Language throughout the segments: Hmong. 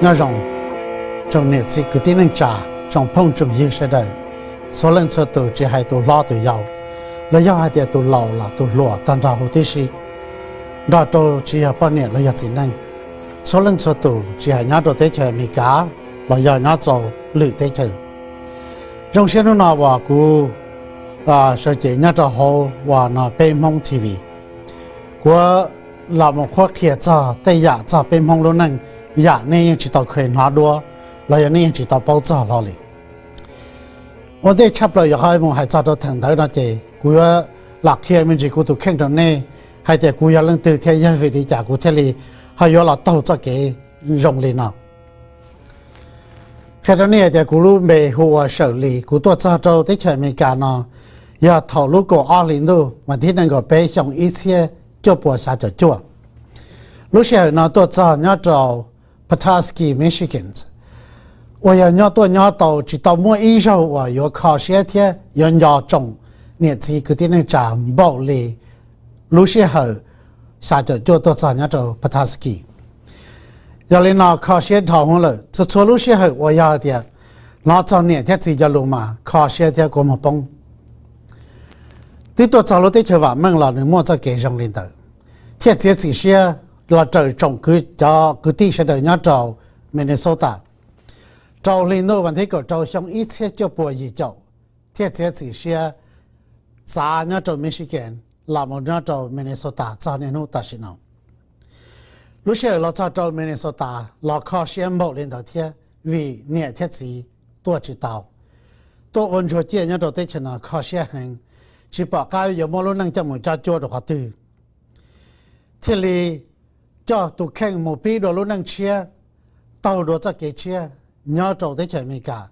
Nyob zoo, tsoom niam txiv kwv tij neej tsa, tsoom phooj tsoom ywg sawv daws, txhua leej txhua tus tsis hais tus hlob tus yau, los yog hais tias tus laus los tus hluas tag nrho huv tib si, nrog rau tsis yog poj niam los yog txiv neej, txhua leej txhua tus tsis hais nyob rau teb chaws Amelikas los yog nyob rau lwm teb chaws. Zoo siab hnub no uas kuv sawv cev nyob rau hauv uas no Peb Hmoob T V, kuv los mus qhuab qhia txog tej yam txog peb Hmoob lub neej, yam nej yeej tsis tau kheev hnov dua los yog nej yeej tsis tau paub txog hlo li. Ua ntej tshaj plaws yuav qhov mus hais txog rau theem ntawd no ces kuv yuav lam qhia me ntsis kuv tus kheej rau nej hais tias kuv yog leej twg thiab yog vim li cas kuv thiaj li ho yuav los taug txoj kev zoo li no. Qhia rau nej hais tias kuv lub npe hu ua Sawm Lis, kuv tuaj txog rau teb chaws Amelikas no yog thaum lub kaum ob hli ntuj mas thib nees nkaum peb xyoo ib txhiab cuaj puas xya caum cuaj. Lub sij hawm no tuaj txog nyob rau Petoskey, Michigan, uas yog nyob tuaj nyob tau tsis tau muaj ib zaug uas yuav kho siab thiab yuav nco tsoom niam txiv kwv tij neej tsa npaum li lub sij hawm xya caum cuaj tuaj txog nyob rau Petoskey. Yog li no kho siab dhau hwv lawm, txhua txhua lub sij hawm uas yog tias hnov txog niam thiab txiv cov lus mas kho siab thiab kua muag poob. Twb tuaj txog lub teb chaws vam meej los nws muaj txoj kev zoo li ntawd, thiaj txiav txim siab los raws tsoom kwv, cov kwv tij sawv daws nyob rau Minnesota. Rau hli ntuj vas thib kaum rau xyoo ib txhiab cuaj puas yim caum, thiaj txiav txim siab txav nyob rau Michigan los mus nyob rau Minnesota txog niaj hnub tam sim no. Lub sij hawm los txog rau Minnesota los kho siab npaum li ntawd thiab, vim niam thiab txiv tuaj tsis tau, tuaj ua ntsuag ciaj nyob rau teb chaws no kho siab heev, tsis pom qab yuav muab lub neej coj mus cob cuab rau qhov twg, thiaj li coj tus kheej mus pib dua lub neej tshiab, taug dua txoj kev tshiab nyob rau teb chaws Amelikas.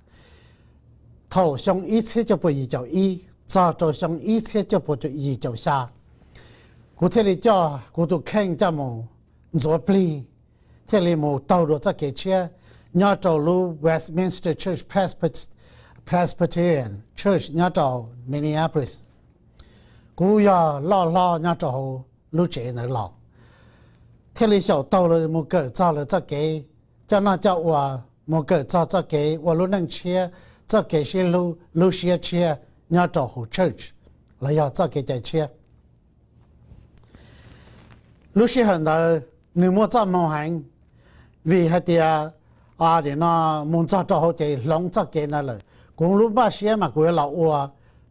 Thaum xyoo ib txhiab cuaj puas yim caum ib txog rau xyoo ib txhiab cuaj puas yim caum xya, kuv thiaj li coj kuv tus kheej coj mus ntxuav plig, thiaj li mus taug dua txoj kev tshiab nyob rau lub Westminster Church, Presbyterian Church nyob rau Minneapolis. Kuv yog loj hlob nyob rau hauv lub tsev ntawd los, thiaj li xyaum taug lawv mus kawm txog lawv txoj kev coj noj coj ua, mus kawm txog txoj kev ua lub neej tshiab, txoj kev sib hlub, lub siab tshiab nyob rau hauv church los yog txoj kev cai tshiab. Lub sij hawm ntawd nws muaj txoj hmoo heev, vim hais tias nim no mus txog rau hauv ces hloov txoj kev ntawd lawm. Kuv lub npaj siab mas kuv yuav los ua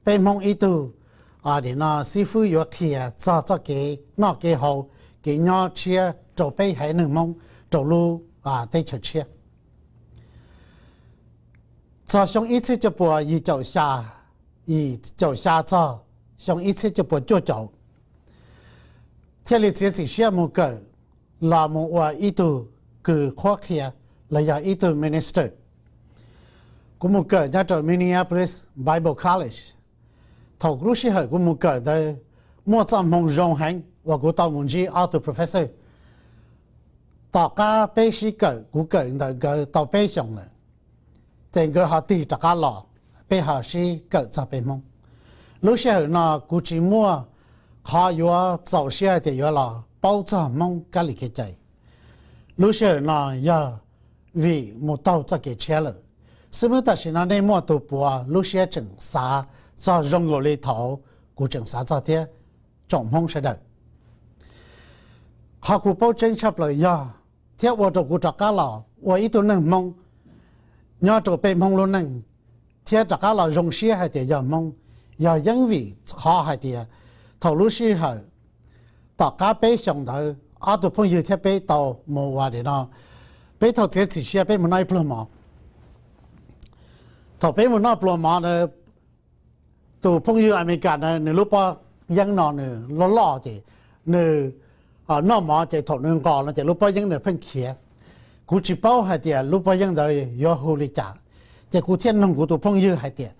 peb Hmoob ib tug nim no xib fwb yuav qhia txog txoj kev noj kev haus, kev nyob tshiab rau peb haiv neeg Hmoob rau lub teb chaws tshiab. Txog xyoo ib txhiab cuaj puas yim caum xya, yim caum xya txog xyoo ib txhiab cuaj puas cuaj caum, thiaj li txiav txim siab mus kawm los mus ua ib tug kws qhuab qhia los yog ib tug minister. Kuv mus kawm nyob rau Minneapolis Bible College. Thaum lub sij hawm kuv mus kawm ntawd muaj txoj hmoo zoo heev uas kuv tau mus ntsib ob tug professor. Tom qab peb sib kawm, kuv kawm ntawm nkawd tau peb xyoos lawm, ces nkawd ho tig rov qab los, peb ho sib kawm txog peb Hmoob. Lub sij hawm no kuv tsis muaj qhov yuav txaus siab hais tias yuav los paub txog Hmoob kab lis kev cai. Lub sij hawm no yog vim mus taug txoj kev tshiab lawm. Xib hwb, tam sim no nej muaj tus puav lub siab tseem xav txog zoo nkaus li thaum kuv tseem xav txog thiab, tsoom Hmoob sawv daws. Qhov kuv paub tseeb tshaj plaws yog thiab ua rau kuv rov qab los ua ib tug neeg Hmoob nyob rau peb Hmoob lub neej, thiab rov qab los zoo siab hais tias yog Hmoob, yog yeeb vim qhov hais tias thaum lub sij hawm tom qab peb xyoos ntawd ob tug phooj ywg thiab peb tau mus ua li no, peb tau txiav txim siab peb mus noj ib pluag mov. Thaum peb mus noj pluag mov ntawd, tus phooj ywg Amelikas ntawd nws lub pob yeeb no nws loj loj ces nws noj mov ces thaum nws nqos no ces lub pob yeeb nws pheej khiav. Kuv tsis paub hais tias lub pob yeeb ntawd yuav hu li cas, ces kuv thiaj noog kuv tus phooj ywg hais tias,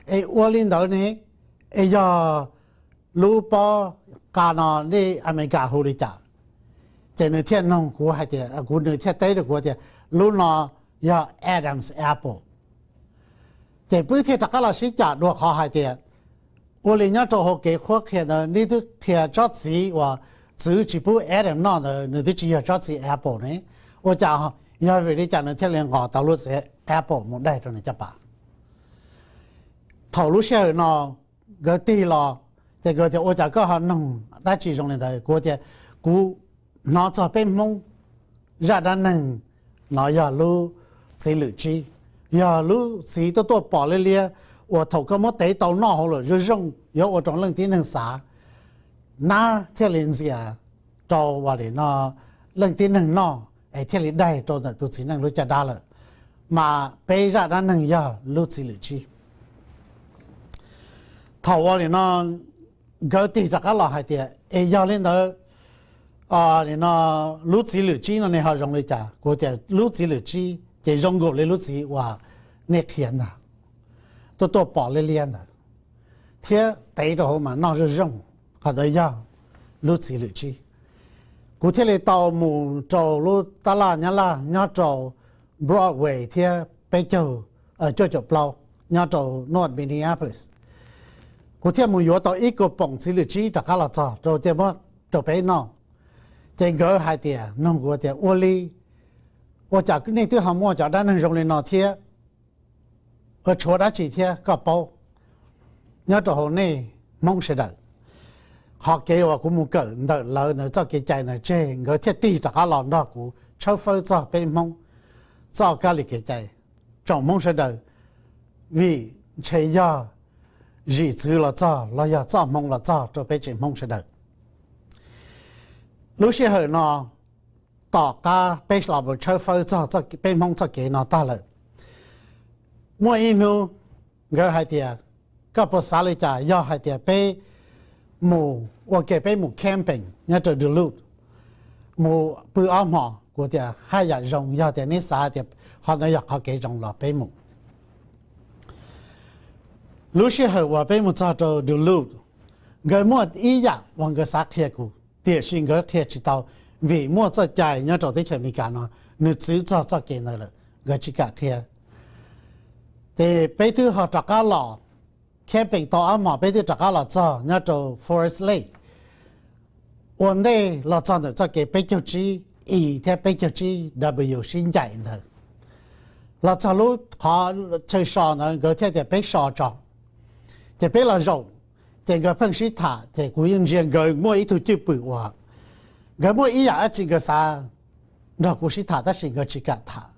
es ua li ntawd ne, es yog lub pob qa no nej Amelikas hu li cas? Ces nws thiaj noog kuv hais tias, kuv, nws thiaj teb rau kuv tias lub no yog Adam's apple. Ces peb thiaj rov qab los sib cam dua qhov hais tias, ua li nyob rau hauv kev qhuab qhia ntawd nej twb qhia tsob txiv uas txwv tsis pub Adam noj ntawd nws twb tsis yog tsob txiv apple ne, ua cas Yog vim li cas nws thiaj li nqos tau lub txiv apple mus daig rau nws caj pas? Thaum lub sij hawm no nkawd tig los, ces nkawd tias, Ua cas koj ho noog dab tsi zoo li ntawd? Kuv tias, Kuv hnov txog peb Hmoob zaj dab neeg no yog lub txiv lwm tsib, yog lub txiv tuaj tuaj pom liab liab uas thaum koj muab tev tau noj hauv lawm zoo zoo yuav ua rau leej tib neeg xav, nab thiaj li ntxias rau ua li no leej tib neeg noj es thiaj li daig rau ntawm tus txiv neej lub caj dab lawm. Mas peb zaj dab neeg yog lub txiv lwm tsib. Thaum ua li no nkawd tig rov qab los hais tias, Es yog li ntawd, li no lub txiv lwm tsib no ne ho zoo li cas? Kuv tias, Lub txiv lwm tsib ces zoo nkaus li lub txiv uas nej qhia ntag, tuaj tuaj pom liab liab ntawd thiab tev rau hauv mas noj zoo zoo, qhov ntawd yog lub txiv lwm tsib. Kuv thiaj li tau mus rau lub tab laj Nyab Laj nyob rau Broadway thiab peb caug, cuaj caum plaub, nyob rau North Minneapolis. Kuv thiaj mus yuav tau ib kaus poom txiv lwm tsib rov qab los txog rau thiaj muab rau peb noj. Ces nkawd hais tias, nug kuv tias, Ua li, ua cas nej twb ho muaj cov dab neeg zoo li no thiab? Ua tshuav dab tsi thiab koj paub nyob rau hauv nej Hmoob sawv daws? Qhov kev uas kuv mus kawm ntawm lawv ntawd txoj kev cai ntawd tseg, nkawd thiaj tig rov qab los nrog kuv tshawb fawb txog peb Hmoob txoj kab li kev cai. Tsoom Hmoob sawv daws, vim ntshe yog zim txwv los txog los yog txoj hmoo los txog rau peb tsev Hmoob sawv daws. Lub sij hawm no, tom qab peb los mus tshawb fawb txog peb Hmoob txoj kev no tag lawm, muaj ib hnub nkawd hais tias, Koj puas xav li cas yog hais tias peb mus ua ke, peb mus camping nyob rau Duluth, mus pw ob hmo? Kuv tias, Haj yam zoo, yog tias neb xav hais tias qhov ntawd yog qhov kev zoo los peb mus. Lub sij hawm uas peb mus txog rau Duluth, nkawd muaj ib yam uas nkawd xav qhia kuv, tiam sis nkawd qhia tsis tau, vim muaj txoj cai nyob rau teb chaws Amelikas no nws txwv txog txoj kev ntawd lawm, nkawd tsis kam qhia. Ces peb twb ho rov qab los camping tau ob hmos, peb twb rov qab los txog nyob rau Forest Lake, ua ntej los txog ntawm txoj kev peb caug tsib E thiab peb caug tsib W sib ncaim ntawd. Los txog lub qhov chaw so ntawd nkawd thiaj tias peb so tso. Ces peb los zaum, ces nkawd pheej sib tham, ces kuv yeej ntsia nkawd muaj ib tug cwj pwm uas nkawd muaj ib yam dab tsi nkawd xav nrog kuv sib tham tab sis nkawd tsis kam tham.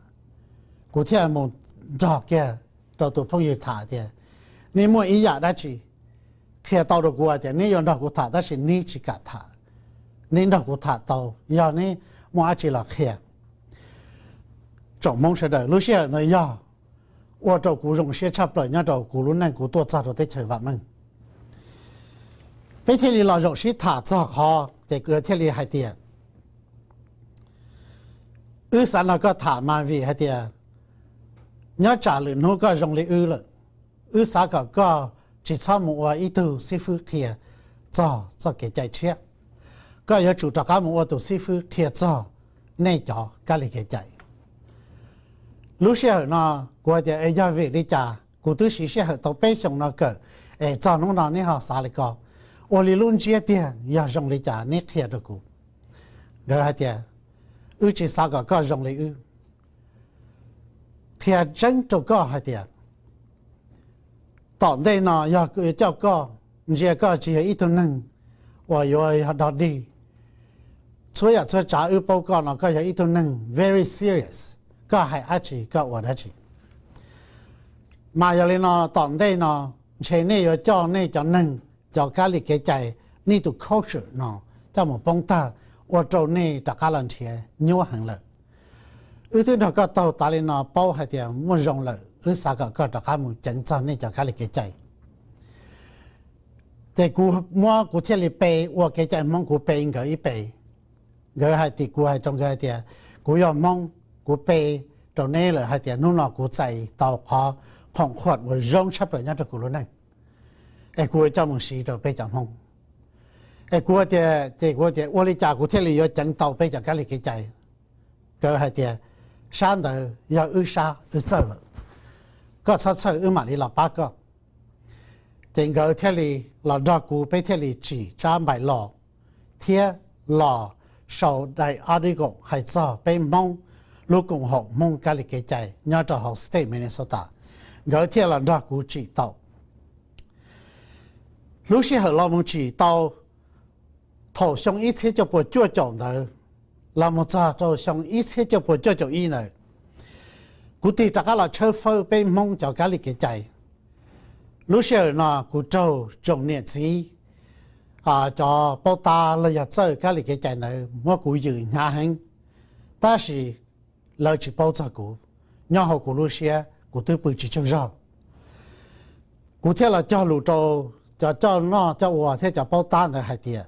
Kuv thiaj mus nrog kiag rau tus phooj ywg tham tias, Neb muaj ib yam dab tsi qhia tau rau kuv hais tias neb yuav nrog kuv tham tab sis neb tsis kam tham. Neb nrog kuv tham tau, yog neb muaj dab tsi los qhia. Tsoom Hmoob sawv daws, lub sij hawm ntawd yog ua rau kuv zoo siab tshaj plaws nyob rau kuv lub neej kuv tuaj txog rau teb chaws vam meej. Peb thiaj li los zaum sib tham txog qhov ces nkawd thiaj li hais tias, Wb xav nrog koj tham mas vim hais tias nyob tsam lwm hnub koj zoo li wb lawm, wb xav kom koj tsis txhob mus ua ib tug xib fwb qhia txog txoj kev cai tshiab. Koj yuav tsum rov qab mus ua tus xib fwb qhia txog nej cov kab li kev cai. Lub sij hawm no kuv hais tias, Es yog vim li cas? Kuv twb siv sij hawm tau peb xyoos no kawm, es txog hnub no neb ho xav li ko. Ua li lub ntsiab tiag, yog zoo li cas neb qhia rau kuv. Nkawd hais tias, Wb tsis xav kom koj zoo li wb. Qhia tseeb rau koj hais tias tom ntej no yog yuav coj koj, ntsia koj tsis yog ib tug neeg uas yuav yog dog dig. Txhua yam txhua tsav wb paub koj no koj yog ib tug neeg very serious, koj hais dab tsi koj ua dab tsi. Mas yog li no tom ntej no ntshe nej yuav coj nej cov neeg, cov kab li kev cai, nej tus culture no coj mus poob tag, ua rau nej rov qab los nrhiav nyuaj heev lawm. Wb twb nrog koj taug tas li no paub hais tias muaj zoo lawm, wb xav kom koj rov qab mus ceev txog nej cov kab li kev cai. Ces kuv muab, kuv thiaj li pe ua kev cai Hmoob, kuv pe nkawd ib pe. Nkawd hais tias, kuv hais rau nkawd hais tias, Kuv yog Hmoob, kuv pe rau neb lawm hais tias hnub no kuv txais tau qhov khoom khuam uas zoo tshaj plaws nyob rau kuv lub neej, es kuv yuav coj mus siv rau peb cov Hmoob. Es kuv tias, ces kuv tias, Ua li cas kuv thiaj li yuav ceev tau peb cov kab li kev cai? Nkawd hais tias, Sab ntawd yog wb sab, wb txawj lawm, koj txhob txhawj, wb mam li los pab koj. Ces nkawd thiaj li los nrog kuv, peb thiaj li tsim tsab npaim los thiab los sau daim article hais txog peb Hmoob lub koom haum Hmoob kab li kev cai nyob rau hauv state Minnesota, nkawd thiaj los nrog kuv tsim tau. Lub sij hawm los mus tsim tau thaum xyoo ib txhiab cuaj puas cuaj caum ntawd los mus txog rau xyoo ib txhiab cuaj puas cuaj caum ib ntawd, kuv tig rov qab los tshawb fawb peb Hmoob cov kab li kev cai. Lub sij hawm no kuv raug tsoom niam txiv cov paub tab los yog txawj kab li kev cai ntawd muab kuv yws hnyav heev, tab sis lawv tsis paub txog kuv. Nyob hauv kuv lub siab kuv twb pw tsis tsaug zog. Kuv thiaj los cog lus rau cov coj noj coj ua thiab cov paub tab ntawd hais tias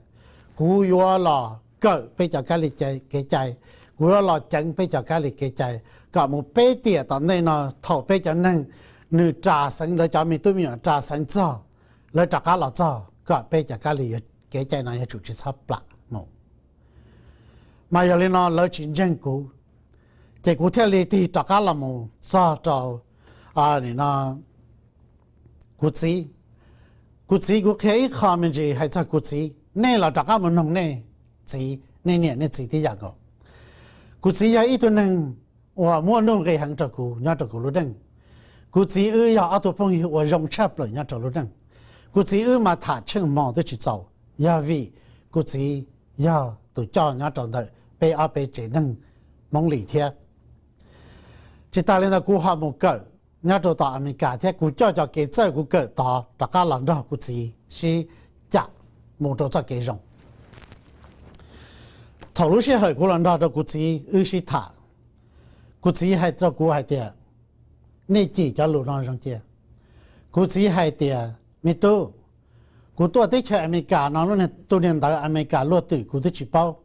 kuv yuav los kawm peb cov kab li kev cai, kuv yuav los ceev peb cov kab li kev cai kom mus peb tiam tom ntej no thaum peb cov neeg nws ras xeev, lawv cov me tub me nyuam ras xeev txog, lawv rov qab los txog kom peb cov kab li kev cai no yuav tsum tsis txhob plam mus. Mas yog li no lawv tsis ntseeg kuv, ces kuv thiaj li tig rov qab los mus txog rau kuv txiv. Kuv txiv, kuv qhia ib qho me ntsis hais txog kuv txiv, nej los rov qab mus noog nej txiv, nej niam nej txiv tib yam nkaus. Kuv txiv yog ib tug neeg uas muaj nuj nqis heev rau kuv nyob rau kuv lub neej. Kuv txiv wb yog ob tug phooj ywg uas zoo tshaj plaws nyob rau lub neej. Kuv txiv wb mas tham tsheej hmo twb tsis txaus, yog vim kuv txiv yog tus coj nyob rau ntawm peb ob peb tsev neeg Hmoob Lis thiab. Tsis tas li ntawd kuv ho mus kawm nyob rau tom Amelikas thiab kuv coj cov kev txawj kuv kawm tod rov qab los nrog kuv txiv sib cam mus rau txoj kev zoo. Thaum lub sij hawm kuv los nrog rau kuv txiv wb sib tham, kuv txiv hais rau kuv hais tias, nej cim cov lus no zoo cia. Kuv txiv hais tias, me tub, kuv tuaj teb chaws Amelikas no, tus niag ntawv Amelikas luaj twm kuv twb tsis paub,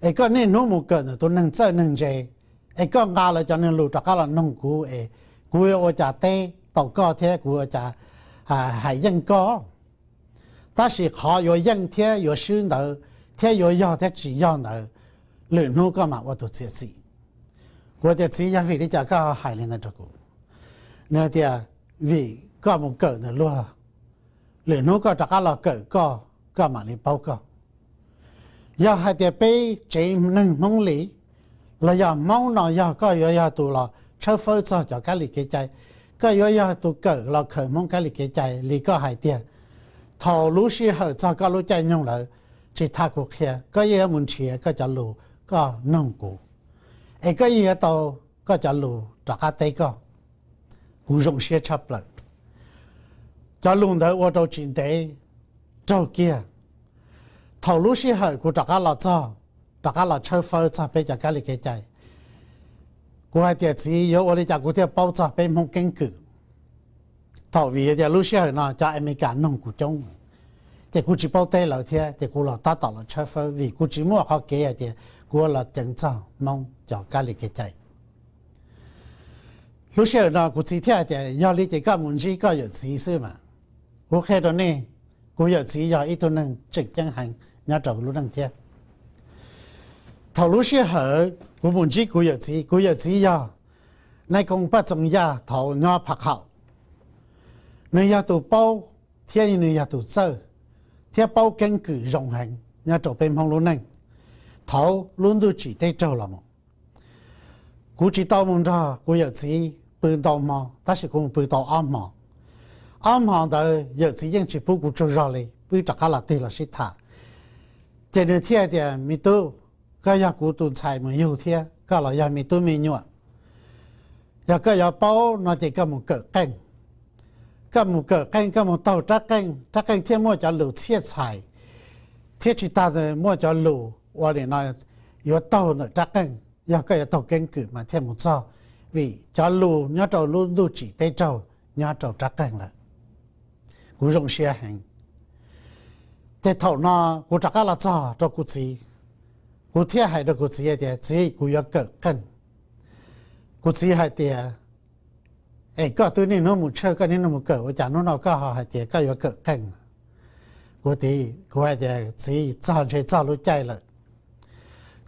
es koj niaj hnub mus kawm ntawm tus neeg txawj neeg ntse, es koj nqa lawv cov neeg lus rov qab los noog kuv es kuv yuav ua cas teb tau koj thiab kuv ua cas hais yeej koj. Tab sis qhov yuav yeej thiab yuav swb ntawd thiab yuav yog thiab tsis yog ntawd, lwm hnub koj mam ua tus txiav txim. Kuv tias, txiv, yog vim li cas koj hais li ntawd rau kuv? Nws tias, vim koj mus kawm ntawm luag, lwm hnub koj rov qab los kawm koj, koj mam li paub koj. Yog hais tias peb tsev neeg Hmoob Lis los yog Hmoob no yog koj yuav yog tus los tshawb fawb txog cov kab li kev cai, koj yuav yog tus kawm los khaws Hmoob kab li kev cai li koj hais tiag, thaum lub sij hawm txog koj lub caij nyoog lawm, tsis tas kuv qhia koj yeej yuav mus nrhiav koj cov lus koj noog kuv, es koj yeej yuav tau koj cov lus rov qab teb koj. Kuv zoo siab tshaj plaws. Cov lus ntawd ua rau tsis ntev raug kiag. Thaum lub sij hawm kuv rov qab los txog, rov qab los tshawb fawb txog peb cov kab li kev cai, kuv hais tias, txiv, yuav ua li cas kuv thiaj paub txog peb Hmoob keeb kwm? Thaum vim tias lub sij hawm no cov Amelikas noog kuv coob, ces kuv tsis paub teb lawv thiab, ces kuv los tab tom los tshawb fawb vim kuv tsis muaj qhov kev hais tias kuv los ceev txog Hmoob cov kab li kev cai. Lub sij hawm no kuv txiv thiaj hais tias, yog li ces koj mus ntsib koj yawm txiv xwb mas. Kuv qhia rau nej, kuv yawm txiv yog ib tug neeg tseem ceeb heev nyob rau lub neej thiab. Thaum lub sij hawm kuv mus ntsib kuv yawm txiv, kuv yawm txiv yog nais koos Paj Txoos Yaj thaud nyob Phav Khaum. Nws yog tus paub thiab nws yog tus txawj thiab paub keeb kwm zoo heev nyob rau peb Hmoob lub neej thaud lub ntuj tsim teb raug los mus. Kuv tsis tau mus nrog kuv yawm txiv pw ntau hmo, tab sis kuv mus pw tau ob hmo. Ob hmo ntawd yawm txiv yeej tsis pub kuv tsaug zog li, peb rov qab los tig los sib tham. Ces nws thiaj tias, me tub, koj yog kuv tus ntxhais mus yug thiab, koj los yog me tub me nyuam. Yog koj yuav paub no ces koj mus kawm qeej. Koj mus kawm qeej, koj mus taug rab qeej, rab qeej thiaj muaj cov lus txhiaj txhais, thiab tsis tas muaj cov lus ua li no yuav taug ntawm rab qeej. Yog koj yuav taug keeb kwm mas thiaj mus txog, vim cov lus nyob rau lub ntuj tsim teb raug nyob rau rab qeej lawm. Kuv zoo siab heev. Ces thaum no kuv rov qab los txog rau kuv txiv, kuv thiaj hais rau kuv txiv hais tias, txiv, kuv yuav kawm qeej. Kuv txiv hais tias, es koj twb niaj hnub mus tshawj, koj niaj hnub mus kawm, ua cas hnub no koj ho hais tias koj yuav kawm qeej? Kuv, kuv hais tias, txiv, txog ntshe txog lub caij lawm,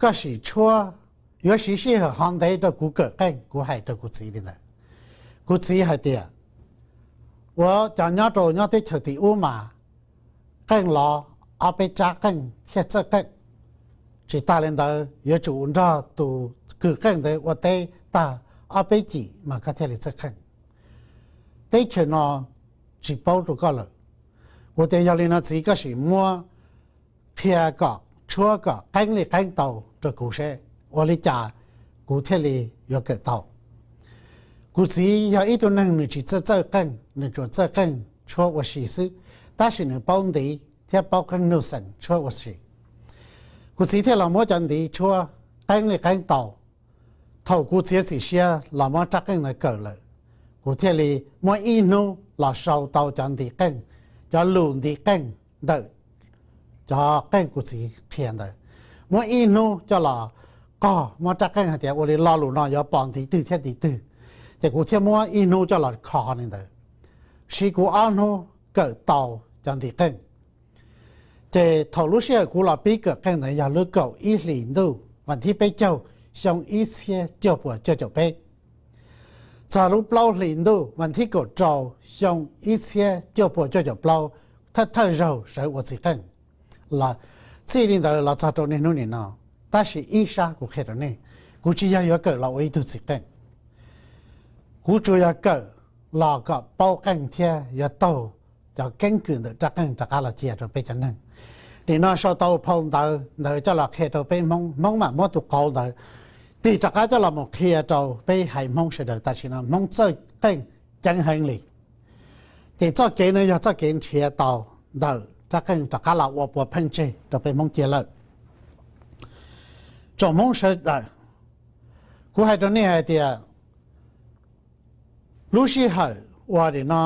koj sim tshuab, yuav siv sij hawm hov ntev rau kuv kawm qeej. Kuv hais rau kuv txiv li ntawd. Kuv txiv hais tias, ua cov nyob rau nyob teb chaws tim ub mas qeej los ob peb rab qeej thiaj txawj qeej. Tsis tas li ntawd yuav tsum nrog tus kws qeej ntawd ua teb tag ob peb cim mas koj thiaj li txawj qeej. Teb chaws no tsis paub rau koj lawm. Kuv tias yog li no txiv, koj sim muab qhia kom tshuab kom qeeb li qeeb tau rau kuv seb ua li cas kuv thiaj li yuav kawm tau. Kuv txiv yog ib tug neeg nws tsis txawj txawj qeej, nws tsuas txawj qeej tshuab ua si xwb, tab sis nws paub ntiv thiab paub qeej nuj xeem tshuab ua si. Kuv txiv thiaj los muab cov ntiv tshuab qeeb li qeeb tau. Thaum kuv txiav txim siab los muab rab qeej ntawd kawm lawm, kuv thiaj li muab ib hnub los sau tau cov ntiv qeej, cov lus ntiv qeej ntawm cov qeej kuv txiv qhia ntawd, muab ib hnub coj los qog muab rab qeej hais tias ua li lo lus no yuav pom ntiv twg thiab ntiv twg, ces kuv thiaj muab ib hnub coj los kho li ntawd. Siv kuv ob hnub kawm tau cov ntiv qeej. Ces thaum lub sij hawm kuv los pib kawm qeej ntawd yog lub kaum ib hlis ntuj vas thib peb caug xyoo ib txhiab cuaj puas cuaj caum peb. Txog lub plaub hlis ntuj vas thib kaum rau xyoo ib txhiab cuaj puas cuaj caum plaub, thawj thawj zaug sawv ua txiv qeej los txij li ntawd los txog rau niaj hnub nim no. Tab sis ib sab kuv qhia rau nej, kuv tsis yog yuav kawm los ua ib tug txiv qeej. Kuv tsuas yog kawm los kom paub qeej thiab yuav taug cov keeb kwm ntawm rab qeej rov qab los cia rau peb cov neeg. Nim no sau tau phau ntawv ntawd coj los qhia rau peb Hmoob, Hmoob mam muab tus qauv ntawd tig rov qab coj los mus qhia rau peb haiv Hmoob sawv daws tam sim no Hmoob txawj qeej ceev heev li. Ces txoj kev no yog txoj kev nrhiav tau ntawm rab qeej rov qab los ua puav pheej tseg rau peb Hmoob cia lawm. Tsoom Hmoob sawv daws, kuv hais rau nej hais tias lub sij hawm uas nim no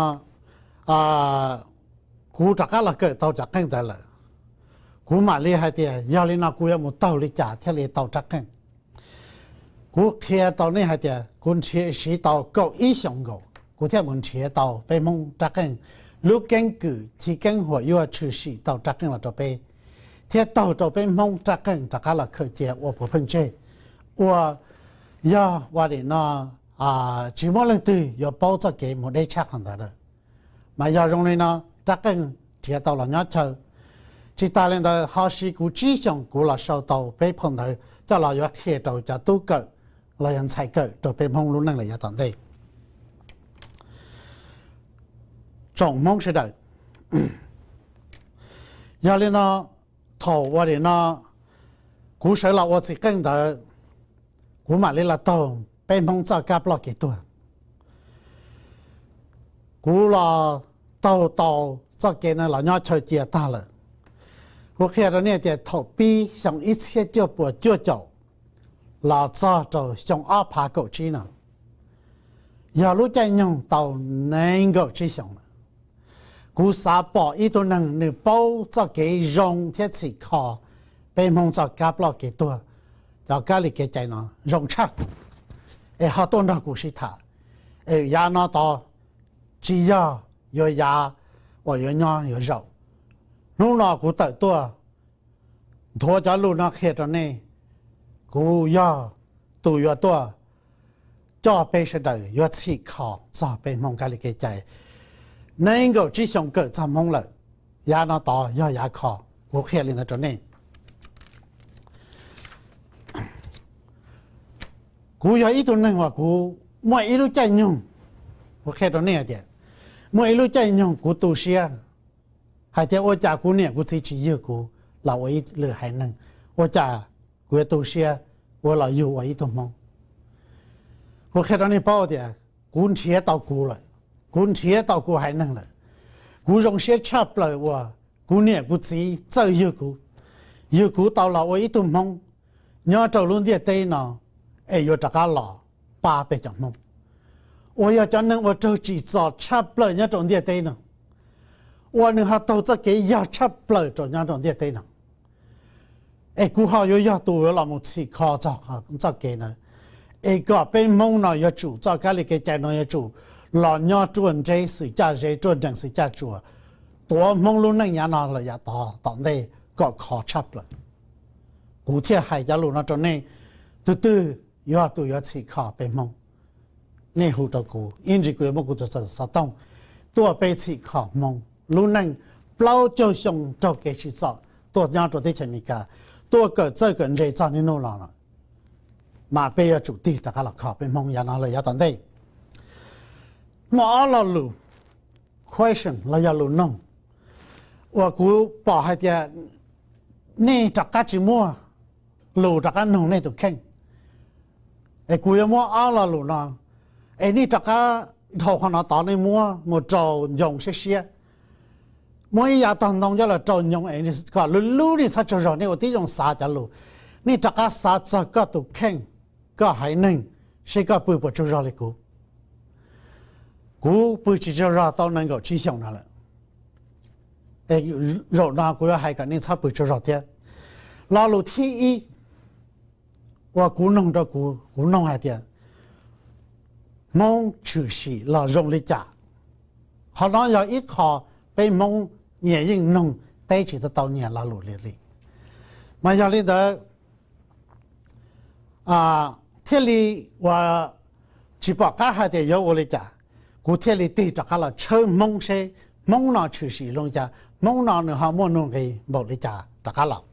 kuv rov qab los kawm tau cov qeej ntawd lawm, kuv mam li hais tias yog li no kuv yuav mus taug li cas thiaj li tau rab qeej. Kuv qhia rau nej hais tias kuv nrhiav siv tau kaum ib xyoos nkaus kuv thiaj mus nrhiav tau peb Hmoob rab qeej, lub keeb kwm chiv keeb huam yuaj tshwm sim tau rab qeej los rau peb, thiab taug rau peb Hmoob rab qeej rov qab los khaws cia ua puav pheej tseg, ua yog ua nim no tsis muaj leej twg yuav paub txoj kev mus deb tshaj qhov ntawd lawm. Mas yog zoo li no, rab qeej nrhiav tau los nyob chaw. Tsis tas li ntawd ho siv kuv tsib xyoos kuv los sau tau peb phau ntawv coj los yuav qhia rau cov tub kawm los yog ntxhais kawm rau peb Hmoob lub neej lawm yav tom ntej. Tsoom Hmoob sawv daws, yog li no, thaum ua nim no kuv sawv los ua txiv qeej ntawd, kuv mam li los taug peb Hmoob txoj kab ploj kev tuag. Kuv los taug tau txoj kev no los nyob chaw cia tag lawm. Kuv qhia rau nej tias thaum pib xyoo ib txhiab cuaj puas cuaj caum los txog rau xyoo ob phav kaum tsib no, yog lub caij nyoog tau nees nkaum tsib xyoos lawm. Kuv xav pom ib tug neeg nws paub txoj kev zoo thiab txhim kho peb Hmoob txoj kab ploj kev tuag, cov kab li kev cai no zoo tshaj kuv, es ho tuaj nrog kuv sib tham. Es yav no tod tsis yog yuav yav uas yuav nyob yuav zaum. Hnub no kuv tawm tuaj nthuav cov lus no qhia rau nej, kuv yog tus yuav tuaj coj peb sawv daws yuav txhim kho txog peb Hmoob kab li kev cai. Nees nkaum tsib xyoo kawm txog Hmoob lawm, yav no tod yog yav kho, kuv qhia li ntawd rau nej. Kuv yog ib tug neeg uas kuv muaj ib lub caij nyoog, kuv qhia rau nej hais tias muaj ib lub caij nyoog kuv tu siab hais tias ua cas kuv niam kuv txiv tsis yug kuv los ua ib lwm haiv neeg, ua cas kuv yuav tu siab ua los yug ua ib tug Hmoob. Kuv qhia rau nej paub tias kuv nrhiav tau kuv lawm, kuv nrhiav tau kuv haiv neeg lawm. Kuv zoo siab tshaj plaws uas kuv niam kuv txiv txawj yug kuv, yug kuv tau los ua ib tug Hmoob nyob rau lub ntiaj teb no, es yuav rov qab los pab peb cov Hmoob uas yog cov neeg uas raug tsim txom tshaj plaws nyob rau ntiaj teb no, uas nws ho taug txoj kev yog tshaj plaws rau nyob rau ntiaj teb no. Es kuv ho yuav yog tus yuav los mus txhim kho txog txoj kev ntawd, es kom peb Hmoob no yuav tsum txoj kab li kev cai no yuav tsum los nyob ruaj nreb xwm caj zeb, ruaj nrees xwm caj tsuas, tuav Hmoob lub neej yav no lawm yav tom ntej kom khov tshaj plaws. Kuv thiaj hais cov lus no rau nej, tus twg yog tus yuav txhim kho peb Hmoob, nej hu rau kuv, ib ntsis kuv yuav muab kuv tus xov tooj tuaj peb txhim kho Hmoob lub neej plaub caug xyoo raug kev tsim txom tuaj nyob rau teb chaws Amelikas, tuaj kawm txawj kawm ntse txog niaj hnub no los, mas peb yuav tsum tig rov qab los kho peb Hmoob yav no los yav tom ntej. Muaj ob lo lus, question los yog lus noog, uas kuv pom hais tias nej rov qab tsis muaj lus rov qab noog nej tus kheej. Es kuv yuav muab ob lo lus no, es nej rov qab dhau qhov no tod nej muab mus rau ncoo siab siab. Muab ib yav tog ntoo coj los rau ncoo es kom lub lub nej txhob tsaug zog, nej ua tib zoo xav cov lus. Nej rov qab xav txog koj tus kheej, koj haiv neeg, seb koj pw puas tsaug zog li kuv. Kuv pw tsis tsaug zog tau nees nkaum tsib xyoos no lawm. Es zaum no kuv yuav hais kom nej txhob pw tsaug zog thiab. Lo lus thib ib uas kuv noog rau kuv, kuv noog hais tias Hmoob tshwm sim los zoo li cas. Qhov no yog ib qho peb Hmoob nyias yeej noog teb tsis tau tau nyias lo lus li li. Mas yog li ntawd, thiaj li uas tsis pom qab hais tias yuav ua li cas, kuv thiaj li tig rov qab los tshawb Hmoob seb Hmoob no tshwm sim zoo li cas, Hmoob no nws ho muaj nuj nqis npaum li cas rov qab los.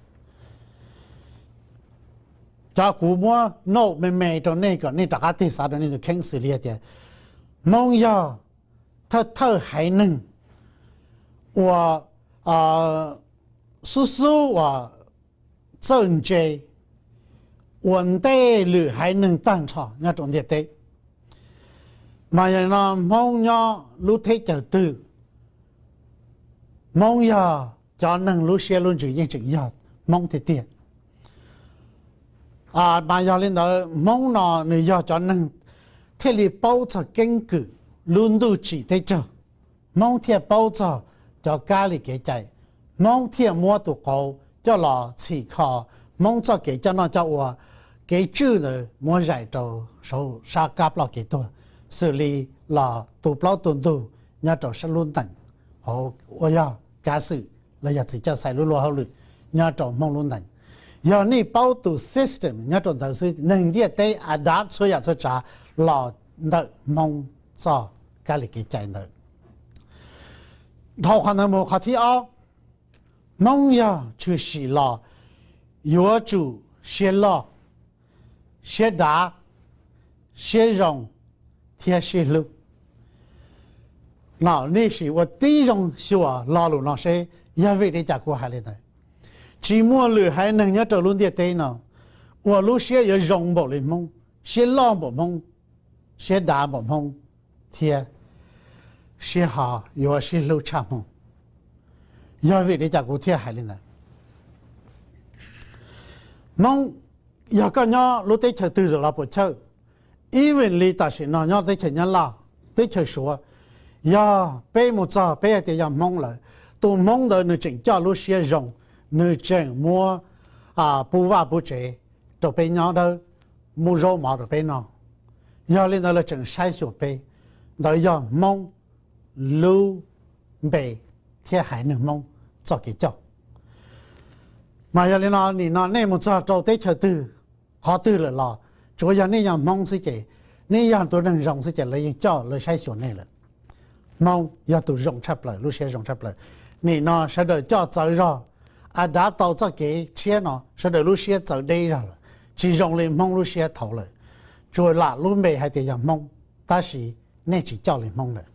Cov kuv muab note me me rau nej kom nej rov qab tig xav rau nej tus kheej xws li hais tias Hmoob yog thawj thawj haiv neeg uas xub xub uas txawj ntse ua ntej lwm haiv neeg tag nrho nyob rau ntiaj teb. Mas yog li no Hmoob nyob lub teb chaws twg, Hmoob yog cov neeg lub siab lub ntsws yeej tseem yog Hmoob tiag tiag. Mas yog li ntawd Hmoob no nws yog cov neeg thiaj li paub txog keeb kwm lub ntuj tsim teb raug, Hmoob thiaj paub txog cov kab li kev cai, Hmoob thiaj muab tus qauv coj los txhim kho Hmoob txoj kev coj noj coj ua, kev tswj ntawd muab zais rau saum sab kab ploj kev tuag, xws li los tu plaub tu ntug nyob rau sab lub ntees hauv uas yog kav xwm los yog txiv coj xais lub luag hauj lwm nyob rau Hmoob lub ntees. Yog nej paub tus system nyob rau ntawd xwb, neeg ntiaj teb adapt txhua yam txhua tsav los ntawm Hmoob txoj kab li kev cai ntawd. Dhau qhov ntawd mus qhov thib ob, Hmoob yog tshwm sim los yuav tsum siab loj, siab dav, siab zoo thiab siab hlub. No nej sim ua tib zoo xyuas lo lus no seb yog vim li cas kuv hais li ntawd. Tsis muaj lwm haiv neeg nyob rau lub ntiaj teb no uas lub siab yuav zoo npaum li Hmoob, siab loj npaum Hmoob, siab dav npaum Hmoob, thiab siab ho yuav siab hlub tshaj Hmoob. Yog vim li cas kuv thiaj hais li ntawd? Hmoob, yog koj nyob lub teb chaws twg los puas chawj, even li tam sim no nyob teb chaws Nyab Laj, teb chaws Suav, yog peb mus txog peb hais tias yog Hmoob lawm, tus Hmoob ntawd nws tseem coj lub siab zoo, nws tseem muab pub vaj pub tsev rau peb nyob dawb, muab zaub mov rau peb noj. Yog li ntawd lawv tseem saib xyuas peb, ntawd yog Hmoob lub npe thiab haiv neeg Hmoob txoj kev coj. Mas yog li no nim no nej mus txog rau teb chaws twg, qhov twg lawm los tsuav yog nej yog Hmoob xwb ces, nej yog tus neeg zoo xwb ces lawv yeej coj lawv saib xyuas nej lawm. Hmoob yog tus zoo tshaj plaws, lub siab zoo tshaj plaws. Nim no sawv daws coj txawv zog, adapt tau txoj kev tshiab no sawv daws lub siab txawv deb zog lawm, tsis zoo li Hmoob lub siab thaud lawm. Tsuas lam lub npe hais tias yog Hmoob, tab sis nej tsis coj li Hmoob lawm.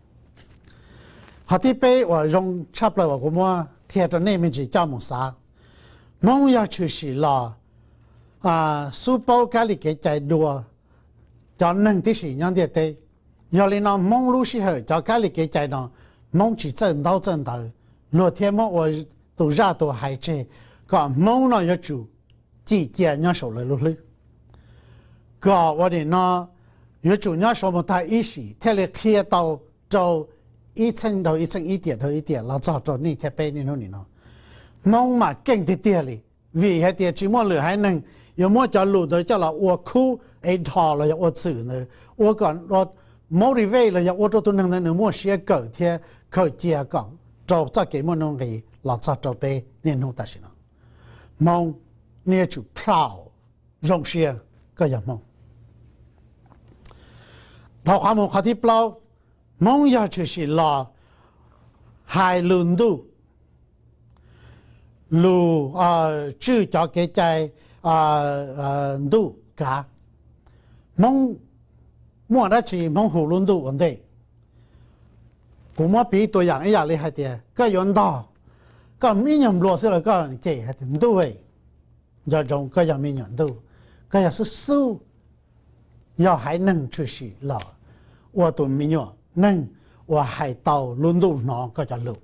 Qhov thib peb uas zoo tshaj plaws uas kuv muab qhia rau nej me ntsis coj mus xav, Hmoob yog tshwm sim los xub paub kab li kev cai dua cov neeg tib si nyob ntiaj teb. Yog li no Hmoob lub sij hawm cov kab li kev cai no Hmoob tsis txawj ntaub txawj ntawv, luag thiaj muab ua tus zaj tus hais tseg kom Hmoob no yuav tsum cim cia nyob saum lawv lub hlwb, kom ua nim no yuav tsum nyob saud mus tag ib sim thiaj li qhia tau rau ib txheej dhau ib txheej, ib tiam dhau ib tiam los txog rau nej thiab peb niaj hnub nim no. Hmoob mas keej tiag tiag li, vim hais tias tsis muaj lwm haiv neeg yuav muab cov lus ntawd coj los ua khub es dhos los yog ua txwm ntawd ua kom motivate los yog ua rau tus neeg ntawd nws muaj siab kawm thiab khaws cia kom rau txoj kev muaj nuj nqis los txog rau peb niaj hnub tam sim no. Hmoob, nej yuav tsum proud, zoo siab koj yog Hmoob. Dhau qhov mus qhov thib plaub, Hmoob yog tshwm sim los hais lus ntuj, lug tswj cov kev cai ntuj kav. Hmoob muaj dab tsi Hmoob hu lub ntuj ua ntej. Kuv muab piv tua yam ib yam li hais tias koj yuav ntog, koj ib nyuag nplua xwb los koj cem hais tias ntuj, nco ntsoov koj yog me nyuam ntuj, koj yog xub xub, yog haiv neeg tshwm sim los ua tus me nyuam neeg uas hais tau lub ntuj hnov koj cov lus.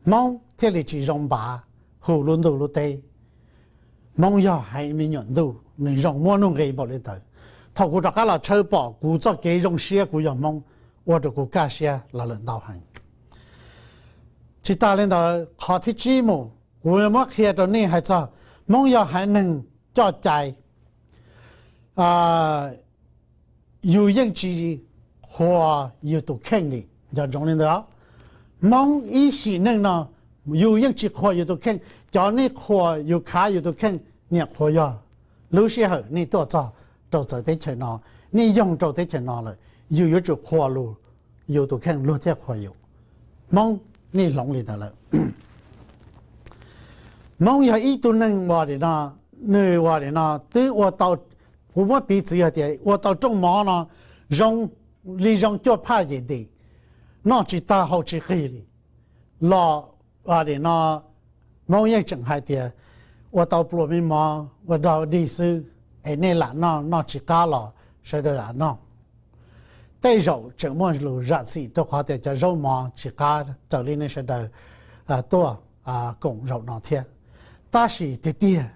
Hmoob thiaj li tsis zoo npav hu lub ntuj lub teb. Hmoob yog haiv me nyuam ntuj, nws zoo muaj nuj nqis npaum li ntawd. Thaum kuv rov qab los tshawb pom kuv txoj kev zoo siab kuv yog Hmoob, ua rau kuv kaj siab los lawm ntau heev. Tsis tas li ntawd, qhov thib tsib mus, kuv muab qhia rau nej hais txog Hmoob yog haiv neeg coj cai. Yus yeej tsis qhuas yus tus kheej li, nco ntsoov li ntawd. Hmoob ib sim neej no yus yeej tsis qhuas yus tus kheej. Cov nej qhuas yus khav yus tus kheej niam qhuav yog lub sij hawm nej tuaj txog rau txawv teb chaws no, nej yoog rau teb chaws no lawm, yus yuav tsum qhuas lus yus tus kheej luag thiaj qhuas yus. Hmoob, nej hloov li ntawd lawm. Hmoob yog ib tug neeg uas nim no, nws uas nim no twb ua tau, kuv muab piv txwv hais tias ua tau rooj mov no zoo li zoo cuaj phaj yim ntim, noj tsis tag haus tsis qig li los, nim no Hmoob yeej tseem hais tias ua tau pluas me mov ua dog dig xwb, es nej lam noj, noj tsis qab los sawv daws lam noj. Tej zaum tseem muaj lus zam txim rau qhov tias cov zaub mov tsis qab raws li nej sawv daws tuaj koom zaum no thiab. Tab sis tiag tiag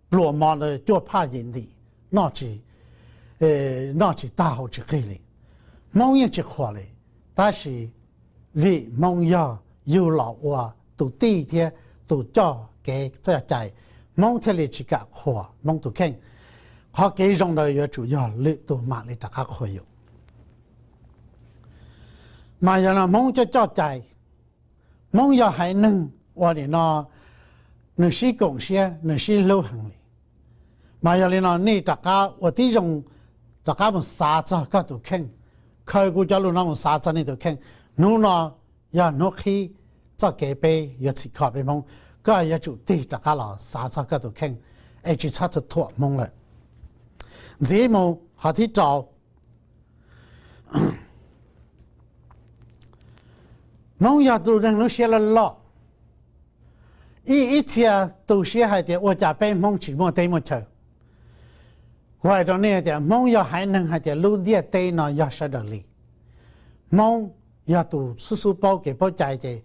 pluas mov ntawd cuaj phaj yim ntim, noj tsis, noj tsis tag haus tsis qig li. Hmoob yeej tsis qhuas li, tab sis vim Hmoob yog yug los ua tus tij thiab tus coj kev coj cai, Hmoob thiaj li tsis kam qhuas Hmoob tus kheej. Qhov kev zoo ntawd yuav tsum yog lwm tus mam li rov qab qhuas yus. Mas yog no Hmoob coj coj cai, Hmoob yog haiv neeg uas nim no nws sib koom siab, nws sib hlub heev li. Mas yog li no nej rov qab ua tib zoo, rov qab mus xav txog koj tus kheej, khaws kuv cov lus no mus xav txog nej tus kheej. Hnub no yog hnub qhib txoj kev peb yuav txhim kho peb Hmoob, koj yuav tsum tig rov qab los xav txog koj tus kheej, es tsis txhob thuam Hmoob lawm. Ntxiv mus qhov thib rau, Hmoob yog tus neeg lub siab loj loj. Ib, ib txhia tu siab hais tias ua cas peb Hmoob tsis muaj teb muaj chaw. Kuv hais rau nej tias Hmoob yog haiv neeg hais tias lub ntiaj teb no yog sawv daws li. Hmoob yog tus xub xub paub kev paub cai ces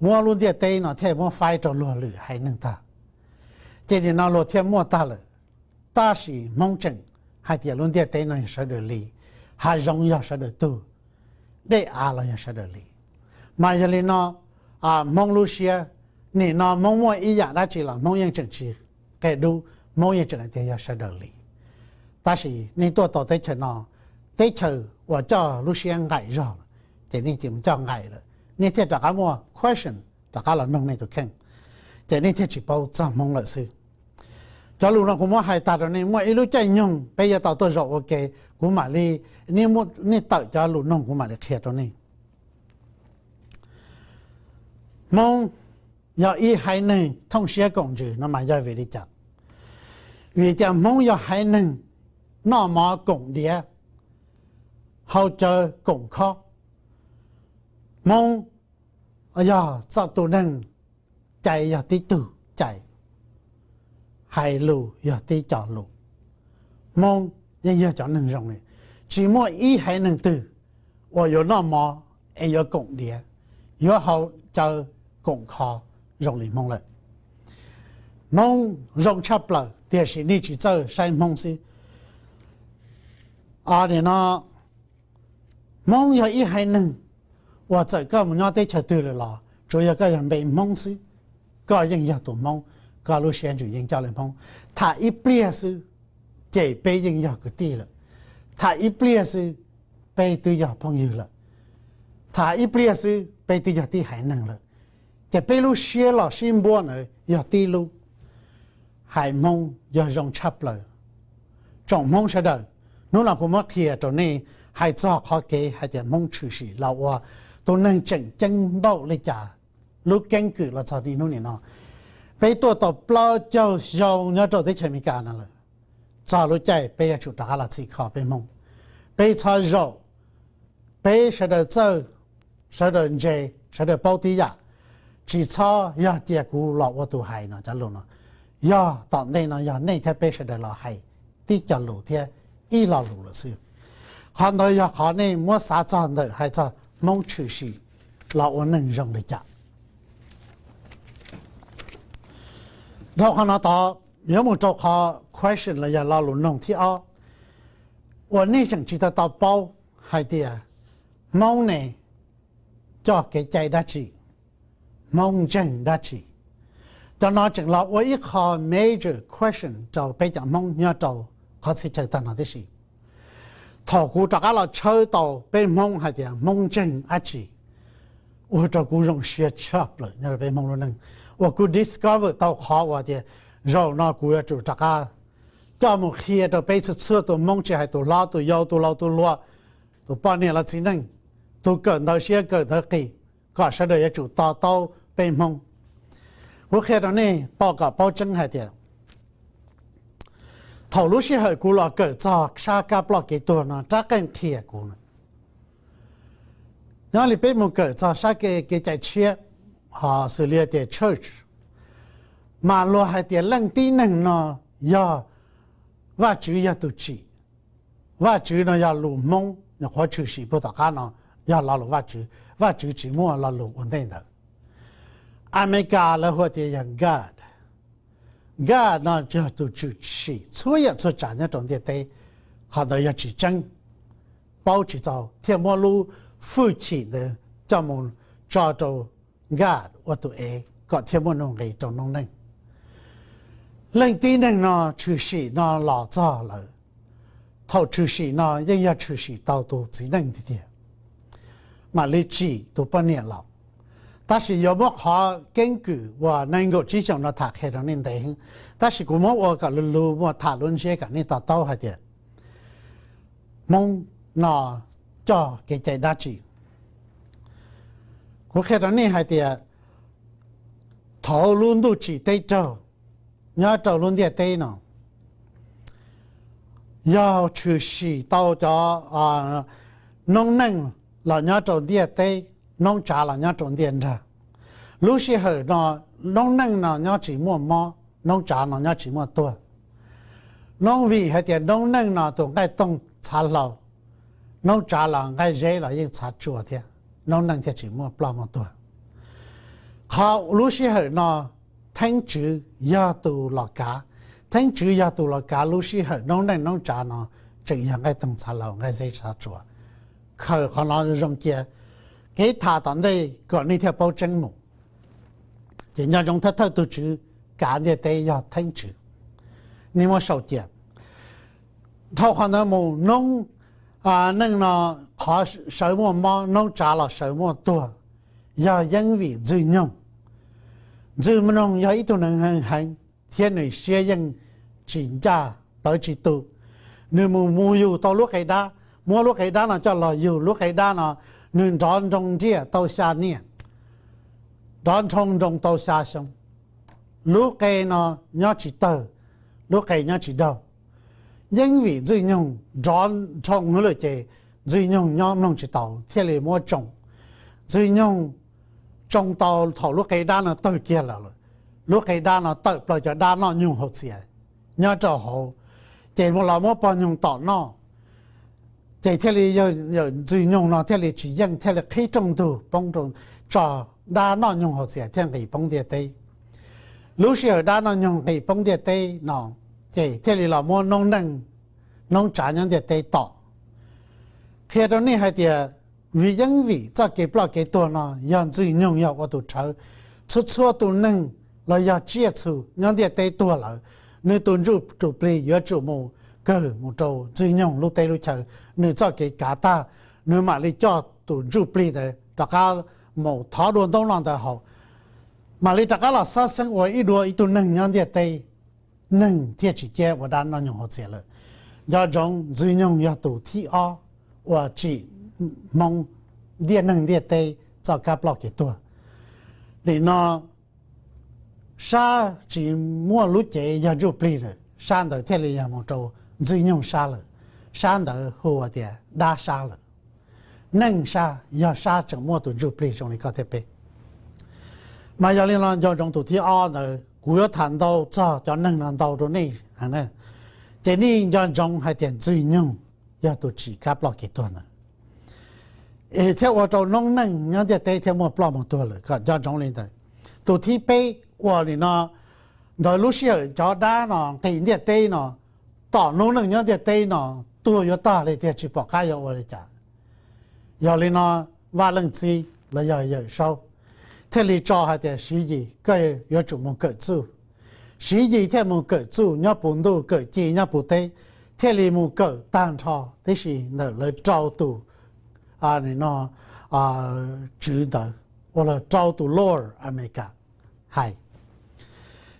muab lub ntiaj teb no thiaj muab faib rau luag lwm haiv neeg tag. Ces nim no luag thiaj muaj tag lawm. Tab sis Hmoob tseem hais tias lub ntiaj teb no yog sawv daws li, hav zoov yog sawv daws tug, dej av los yog sawv daws li. Mas yog li no, Hmoob lub siab, nim no Hmoob muaj ib yam dab tsi los Hmoob yeej tseem tsis qia dub, Hmoob yeej tseem hais tias yog sawv daws li. Tab sis nej tuaj tau teb chaws no, teb chaws uas coj lub siab nqaim zog, ces nej cia li coj nqaim lawm, nej thiaj rov qab muaj question rov qab los noog nej tus kheej, ces nej thiaj tsis paub txog Hmoob lawm xwb. Cov lus no kuv muab hais tag rau nej, muaj ib lub caij nyoog peb yuav tau tuaj zaum ua ke, kuv mam li, nej tawm cov lus noog kuv mam li qhia rau nej. Hmoob yog ib haiv neeg thooj siab koom ntsws no mas yog vim li cas? Vim tias Hmoob yog haiv neeg noj mov koom diav, haus cawv koom khob. Hmoob yog txoj tus neeg cai yog tib tug cai, hais lus yog tib co lus. Hmoob yeej yog cov neeg zoo li, tsis muaj ib haiv neeg twg uas yuav noj mov es yuav koom diav, yuav haus cawv koom kho zoo li Hmoob lawm. Hmoob zoo tshaj plaws tiam sis nej tsis txawj saib Hmoob xwb. Nim no Hmoob yog ib haiv neeg uas txawm koj mus nyob teb chaws twg lawm los tsuas yog koj yog npe Hmoob xwb, koj yeej yog tus Hmoob, koj lub siab ntsws yeej coj li Hmoob. Tham ib pliag xwb ces peb yeej yog kwv tij lawm. Tham ib pliag xwb peb twb yog phooj ywg lawm. Tham ib pliag xwb peb twb yog tib haiv neeg lawm. Ces peb lub siab los sib npuab ntawd yog tib lub. Haiv Hmoob yog zoo tshaj plaws. Tsoom Hmoob sawv daws, hnub no kuv muab qhia rau nej hais txog qhov kev hais tias Hmoob tshwm sim los ua tus neeg tseem ceeb npaum li cas, lub keeb kwm los txog niaj hnub nim no. Peb tuaj tau plaub caug xyoo nyob rau teb chaws Amelikas no lawm, txog lub caij peb yuav tsum rov qab los txhim kho peb Hmoob. Peb txhob zaum, peb sawv daws txawj, sawv daws ntse, sawv daws paub tib yam, tsis txhob yog cia kuv los ua tus hais no. Cov lus no yog tom ntej no yog nej thiab peb sawv daws los hais tib co lus thiab ib lo lus lawm xwb. Qhov ntawd yog qhov nej muab xav txog ntawm hais txog Hmoob tshwm sim los ua neeg zoo li cas. Dhau qhov no tod yuav mus rau qhov question los yog lo lus noog thib ob uas nej tseem tsis tau tau paub hais tias Hmoob ne coj kev cai dab tsi, Hmoob ntseeg dab tsi. Cov no tseem los ua ib qho major question rau peb cov Hmoob nyob rau qhov txhia chaw tag no tib si. Thaum kuv rov qab los tshawb tau peb Hmoob hais tias Hmoob ntseeg dab tsi, ua rau kuv zoo siab tshaj plaws nyob rau peb Hmoob lub neej uas kuv discover tau qhov uas tias zaum no kuv yuav tsum rov qab coj mus qhia rau peb txhua txhua tus Hmoob, tsis hais tus hlob tus yau tus laus tus hluas, tus poj niam los txiv neej, tus kawm ntawv siab kawm ntawv qis, kom sawv daws yuav tsum to taub peb Hmoob. Kuv qhia rau nej pom kom paub tseeb hais tias thaum lub sij hawm kuv los kawm txog sab kab ploj kev tuag no rab qeej qhia kuv na, nyob li peb mus kawm txog sab kev cai tshiab, ho xws li tias church, mas luag hais tias leej tib neeg no yog Vajtswv yog tus tsim. Vajtswv no yog lus Hmoob nyuam qhuav tshwm sim puag tom qab no, yog lo lus Vajtswv, Vajtswv tsis muaj lo lus ua ntej ntawd. Amelikas lawv hu tias yog God. God no yog tus tshwm sim txhua yam txhua tsav nyob rau ntiaj teb. Qhov ntawd yog tsis tseeb, paub tsis txaus thiaj muab lub fwj chim ntawd coj mus tso rau God ua tus ev kom thiaj muaj nuj nqis rau noob neej. Leej tib neeg no tshwm sim no los txog lawm, thaum tshwm sim no yeej yog tshwm sim tau tus txiv neej tiag tiag, mam li tsim tus poj niam los. Tab sis yuav muab qhov keeb kwm uas nees nkaum tsib xyoos no tham qhia rau nej ntev heev, tab sis kuv muab ua kom lug lug muaj tham lub ntsiab kom nej to taub hais tias Hmoob no coj kev cai dab tsi. Kuv qhia rau nej hais tias thaum lub ntuj tsim teb raug nyob rau lub ntiaj teb no, yog tshwm sim tau cov noob neej los nyob rau ntiaj teb, noob tsav los nyob rau ntiaj nrag. Lub sij hawm no noob neej no nyob tsis muaj mob, noob tsav no nyob tsis muaj tuag. Noob vim hais tias noob neej no tus nqaij toog txhav hlau, noob tsav los nqaij zeb los yeej txhav tsua thiab, noob neej thiaj tsis muaj ploj muaj tuag. Qhov lub sij hawm no Theeb Tswv yog tus los kav, Theeb Tswv yog tus los kav lub sij hawm noob neej noob tsav no tseem yog nqaij toog txhav hlau nqaij zeb txhav tsua. Khaws qhov no zoo cia, kev tham tom ntej kom nej thiaj paub tseeb mus. Ces nco ntsoov thawj thawj tug tswv kav ntiaj teb yog Theeb Tswv. Nej muab sau cia. Dhau qhov ntawd mus noob neej no qhov sawv muaj mob, noob tsav los sawv muaj tuag, yog yeeb vim Ntxwg Nyoog. Ntxwg Nyoog yog ib tug neeg heev heev thiab nws siab yeej tsis ncaj plawv tsis tu. Nws mus mus yug tau lub qe dab, muab lub qe dab no coj los yug, lub qe dab no nws nrov nroo nriaj tau xya niaj, nrov nroo nroo tau xya xyoo. Lub qe no nyob tsis tawg, lub qe nyob tsis daug. Yeeb vim Ntxwg Nyoog nrov nroo lawm ces Ntxwg Nyoog nyob mloog tsis tau thiaj li muab tsoo. Ntxwg Nyoog tsoo tau thaum lub qe dab no tawg kiag lawm, lub qe dab no tawm plaws cov dab noj nyoog hauv txias nyob rau hauv, ces los muab pog nyoog tom noj. Ces thiaj li yawm Ntxwg Nyoog no thiaj li tsis yeej thiaj li qhib rooj ntug poob rau, tso dab noj nyoog hauv txias thiaj nqis poob ntiaj teb. Lub sij hawm dab noj nyoog nqis poob ntiaj teb no, ces thiaj li los muab noob neej noob tsav nyob ntiaj teb tom. Qhia rau nej hais tias vim yeeb vim txoj kev ploj kev tuag no yog Ntxwg Nyoog yog ua tus rhawv. Txhua txhua tus neeg los yog tsiaj txhu nyob ntiaj teb tuag lawm, nws tus ntsuj tus plig yuav tsum mus kawg mus rau Ntxwg Nyoog lub teb lub chaw, nws txoj kev kav tag, nws mam li coj tus ntsuj plig ntawd rov qab mus thov dua ntaub noj ntawd haus, mam li rov qab los xab xeeb ua ib dua ib tug neeg nyob ntiaj teb, neeg thiaj tsis ciaj ua dab noj nyoog hauv txias lawm. Nco ntsoov Ntxwg Nyoog yog tus thib ob uas tsim Hmoob ntiaj neeg ntiaj teb txoj kab ploj kev tuag. Nim no sab tsis muaj lub cev yog ntsuj plig lawm, sab ntawd thiaj li yog mus rau Ntxwg Nyoog sab lawm. Sab ntawd hu ua tias dab sab lawm. Neej sab yog sab tseem muaj tus ntsuj plig zoo li koj thiab peb. Mas yog li no nco ntsoov tus thib ob ntawd kuv yuav tham ntau txog cov neeg no ntau rau nej heev na. Ces nej nco ntsoov hais tias Ntxwg Nyoog yog tus tsim kab ploj kev tuag ntawd, es thiab ua rau noob neej nyob ntiaj teb thiab muaj ploj mus tuag lawm, kom nco ntsoov li ntawd. Tus thib peb uas nim no ntawd lub sij hawm cov dab no nqis ntiaj teb no, tom noob neej nyob ntiaj teb no tuag yuav tag li tiag tsis pom qab yuav ua li cas. Yog li no Vaj Leej Txiv los yog Yawm Saub thiaj li tso hais tias Siv Yis koj yuav tsum mus kawm txuj. Siv Yis thiaj mus kawm txuj nyob puv ntuj, kawm ci nyob puv teb, thiaj li mus kawm tag nrho tib si ntawm lawv rau tus, nim no, tswv ntawd, uas los rau tus Lord America hais.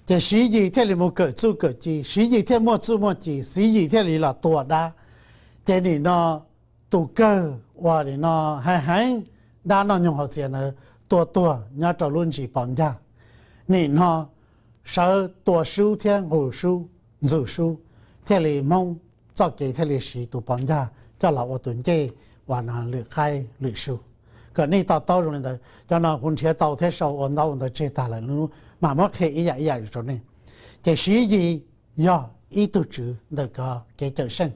Ces Siv Yis thiaj li mus kawm txuj kawm ci, Siv Yis thiaj muaj txuj muaj ci, Siv Yis thiaj li los tua dab. Ces nim no tus kawg uas nim no heev heev dab noj nyoog haus txias ntawd tua tuag nyob rau lub ntsis Pov Ncaj. Nim no sawv tua sub thiab nqus sub, ntxus sub, thiaj li Hmoob txoj kev thiaj li siv tus Pov Ncaj coj los ua tus ncej uas no lwm qaib lwm sub. Kom nej to taub zoo li ntawd, cov no kuv nrhiav tau thiab sau ua ntaub ua ntawv tseg tag lawm, mam muab qhia ib yam ib yam rau nej. Ces Siv Yis yog ib tug tswv ntawm kov kev cawm seej.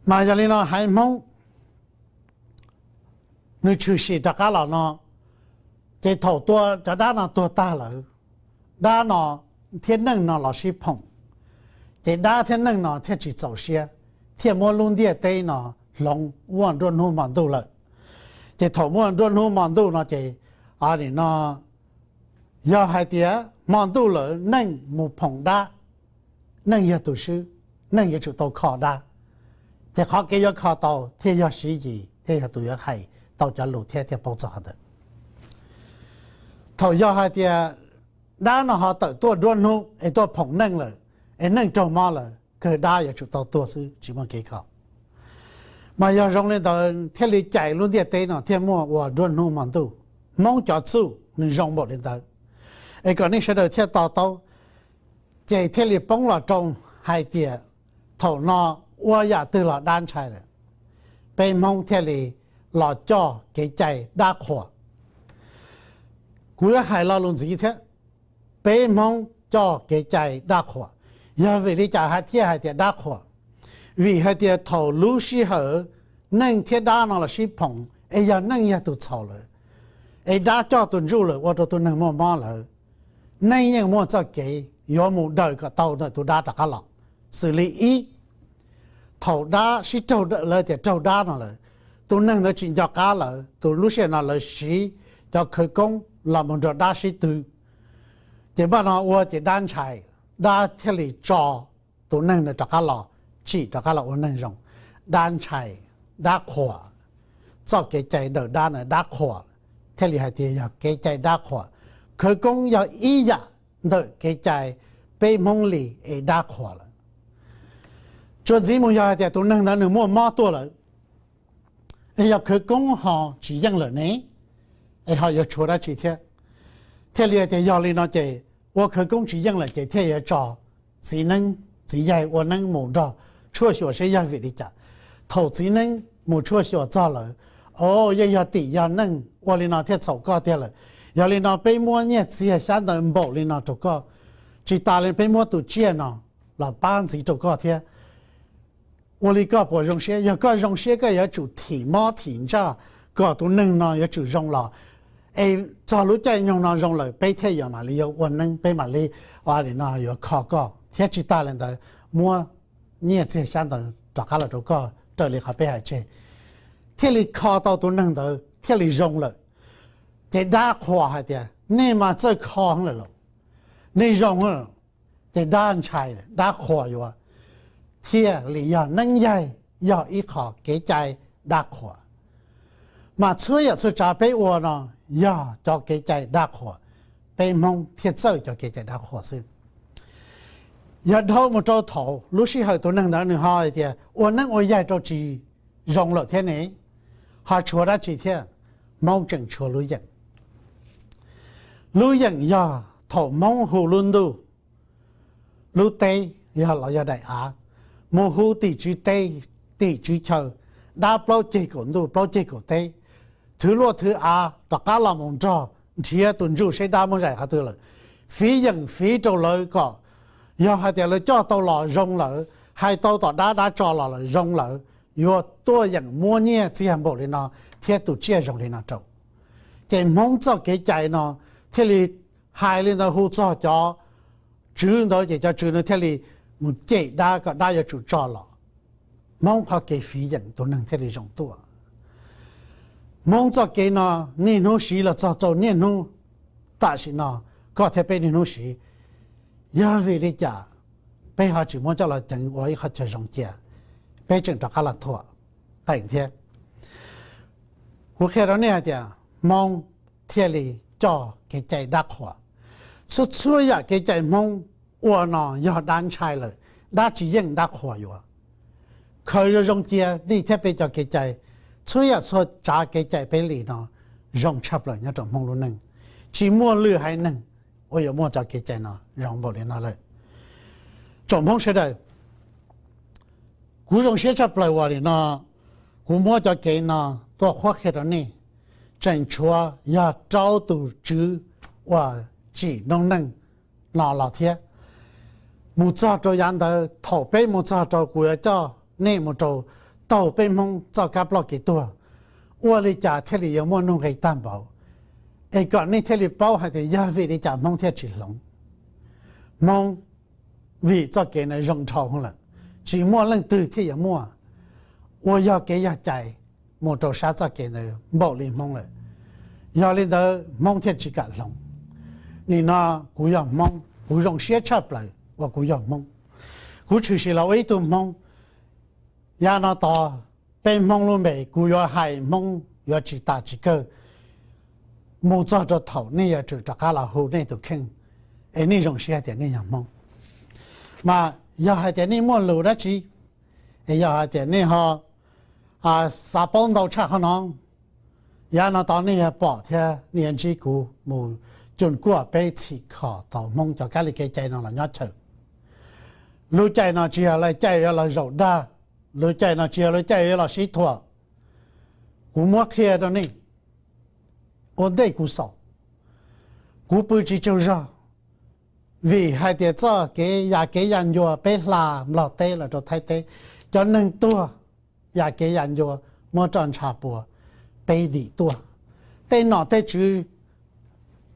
Mas yog li no haiv Hmoob nws tshwm sim rov qab los no, ces thaum tua cov dab no tuag tag lawm, dab no thiab neej no los sib phoom, ces dab thiab neej no thiaj tsis txaus siab, thiaj muab lub ntiaj teb no hloov muaj nruab hnub hmo ntuj lawm. Ces thaum muaj nruab hnub hmo ntuj no ces, nim no yog hais tias hmo ntuj lawm neej mus phoom dab, neej yog tus swb, neej yuav tsum tau kho dab. Ces qhov kev yuav kho tau thiaj yog Siv Yis thiaj yog tus yuav hais tau cov lus thiab thiaj paub txog qhov ntawd. Thaum yog hais tias dab no ho tawm tuaj nruab hnub es tuaj phoom neej lawm, es neej raug mob lawm, kawg dab yuav tsum tau tuag xwb tsis muaj kev kho. Mas yog zoo li ntawd thiaj li cais lub ntiaj teb no thiaj muaj ua nruab hnub hmo ntuj. Hmoob cov txuj nws zoo npaum li ntawd, es kom nej sawv daws thiaj to taub. Ces thiaj li poob los rau hais tias thaum no ua yam twg los dab ntshai lawm, peb Hmoob thiaj li los coj kev cai dab qhuas. Kuv yuav hais lo lus ntxiv thiab, peb Hmoob coj kev cai dab qhuas. Yog vim li cas hais thiaj hais tias dab qhuas? Vim hais tias thaum lub sij hawm neej thiab dab no los sib phoom, es yog neej yog tus txhaum lawm, es dab coj tus ntsuj lawm ua rau tus neeg muaj mob lawm, neej yeej muaj txoj kev yuav mus daws kom tau ntawm tus dab rov qab los. Xws li ib, thaum dab sib raug, lawv tias raug dab no lawm, tus neeg ntawd tsis nco qab lawm, tus lub sij hawm no lawv siv cov khawv koob los mus nrog dab sib twv, ces npaj no ua ces dab ntshai, dab thiaj li tso tus neeg ntawd rov qab los, tsim rov qab los ua neeg zoo. Dab ntshai, dab qhuas, txoj kev cai daws dab na dab qhuas, thiaj li hais tias yog kev cai dab qhuas. Khawv koob yog ib yam ntawm kev cai peb Hmoob li es dab qhuas lawm. Tsuas ntxiv mus yog hais tias tus neeg ntawd nws muaj mob tuaj lawm, es yog khawv koob ho tsis yeej lawm ne, es ho yuav tshuav dab tsi thiab? Thiaj li hais tias yog li no ces ua khawv koob tsis yeej lawm ces thiaj yuav tso txiv neeb txiv yaig ua neeb mus nrog tshuaj xyuas seb yog vim li cas. Thaum txiv neeb mus tshuaj xyuas txog lawm, o, yeej yog tim yog neej ua li no thiaj txhaum koj tiag lawm. Yog li no peb muab nyiaj txiag xyab ntawv npaum li no rau koj, tsis tas li peb muab tus tsiaj no los pab ntxiv rau koj thiab. Ua li koj puas zoo siab? Yog koj zoo siab koj yuav tsum thim mob thim ntsaj kom tus neeg no yuav tsum zoo los, es txog lub caij nyoog no zoo lawm peb thiaj yuav mam li yuav ua neeb, peb mam li, ua li no yuav kho koj thiab. Tsis tas li ntawd, muab nyiaj txiag xyab ntawv rov qab los rau koj raws li qhov peb hais tseg, thiaj li kho tau tus neeg ntawd thiaj li zoo lawm. Ces dab qhuas hais tias nej mas txawj kho heev lawm los, nej zoo lawm. Ces dab ntshai, dab qhuas yuav thiaj li yog neeb yaig, yog ib qho kev cai dab qhuas. Mas txhua yam txhua tsav peb ua no yog cov kev cai dab qhuas, peb Hmoob thiaj txawj cov kev cai dab qhuas xwb. Yog dhau mus rau thaum lub sij hawm tus neeg ntawd nws ho hais tias ua neeb ua yaig rau tsis zoo lawm thiab ne, ho tshuav dab tsi thiab? Hmoob tseem tshuav lub yeem. Lub yeem yog thaum Hmoob hu lub ntuj, lub teb yog los yog daim av, mus hu tim tswv teb, tim tswv chaw, dab plaub ceg kaum ntuj plaub ceg kaum teb, thwv luaj thwv av rov qab los mus nrog nrhiav tus ntsuj seb dab muab zais qhov twg lawm, fiv yeem fiv rau lawv kom yog hais tias lawv coj tau los zoo lawm, hais tau tom dab, dab tso los lawm zoo lawm, yuav tuaj yeem muab nyiaj txiag npaum li no thiab tus tsiaj zoo li no rau. Ces Hmoob txoj kev cai no thiaj li hais li ntawd hu txog cov tswv ntawd ces cov tswv ntawd thiaj li mus cem dab kom dab yuav tsum tso los. Hmoob qhov kev fiv yeem tus neeg thiaj li zoo tuaj. Hmoob txoj kev no niaj hnub siv los txog rau niaj hnub tam sim no, koj thiab peb niaj hnub siv. Yog vim li cas peb ho tsis muab coj los ceev ua ib qho chaw zoo cia, peb tseem rov qab los thuam qees thiab? Kuv qhia rau nej hais tias Hmoob thiaj li coj kev cai dab qhuas. Txhua txhua yam kev cai Hmoob ua no yog dab ntshai lawm, dab tsis yeej dab qhuas yuav. Khaws zoo zoo cia nej thiab peb cov kev cai, txhua yam txhua tsav kev cai peb li no zoo tshaj plaws nyob rau Hmoob lub neej. Tsis muaj lwm haiv neeg uas yuav muaj cov kev cai no zoo npaum li no lawm. Tsoom Hmoob sawv daws, kuv zoo siab tshaj plaws uas li no kuv muab cov kev no tuaj qhuab qhia rau nej. Tseem tshuav yog rau tus tswv uas tsim noob neej no los thiab. Mus txog rau yav ntawd, thaum peb mus txog rau kuv yuav coj nej mus rau taug peb Hmoob txoj kab ploj kev tuag, ua li cas thiaj li yuav muaj nuj nqi tag npaum, es kom nej thiaj li paub hais tias yog vim li cas Hmoob thiaj tsis hloov. Hmoob vim txoj kev ntawd zoo dhau lawm, tsis muaj leej twg thiaj yuav muaj uas yog kev yog cai mus rau sab txoj kev ntawd npaum li Hmoob lawm. Yog li ntawd Hmoob thiaj tsis kam hloov. Nim no kuv yog Hmoob, kuv zoo siab tshaj plaws uas kuv yog Hmoob. Kuv tshwm sim los ua ib tug Hmoob. Yav no tod peb Hmoob lub npe kuv yuav hais Hmoob yuav tsis tas tsis kawg, mus txog rau thaum nej yuav tsum rov qab los hu nej tus kheej, es nej zoo siab hais tias nej yog Hmoob. Mas yog hais tias nej muaj lus dab tsi, es yog hais tias nej ho xav paub ntau tshaj qhov no, yav no tod nej yuav pom thiab nej yuav ntsib kuv mus cuam kuaj peb txhim kho tau Hmoob cov kab li kev cai no los nyob chaw. Lub caij no tsis yog lub caij yuav los zaum dag, lub caij no tsis yog lub caij yuav los sib thuam. Kuv muab qhia rau nej ua ntej kuv xaus, kuv pw tsis tsaug zog, vim hais tias txoj kev ya kev ya ncua peb hla Nplog teb los rau Thaib teb, cov neeg tuag ya kev ya ncua muab roj ntsha pua, peb dim tuaj. Tej nom tej tswv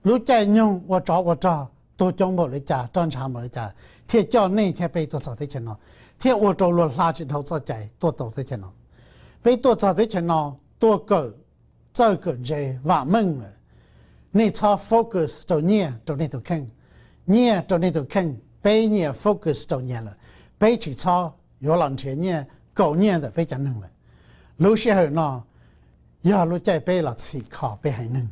lub caij nyoog ua tsov ua rog tuag coob npaum li cas, roj ntsha npaum li cas, thiaj coj nej thiab peb tuaj txog teb chaws no, thiaj ua rau luag hla tsis dhau txoj cai tuaj tau teb chaws no. Peb tuaj txog teb chaws no, tuaj kawm txawj kawm ntse vam meej lawm, nej txhob focus rau nyiaj rau nej tus kheej, nyiaj rau nej tus kheej, peb nyias focus rau nyias lawm, peb tsis txhob yuav los nrhiav nyiaj kaum nyiaj ntawm peb cov neeg lawm. Lub sij hawm no yog lub caij peb los txhim kho peb haiv neeg.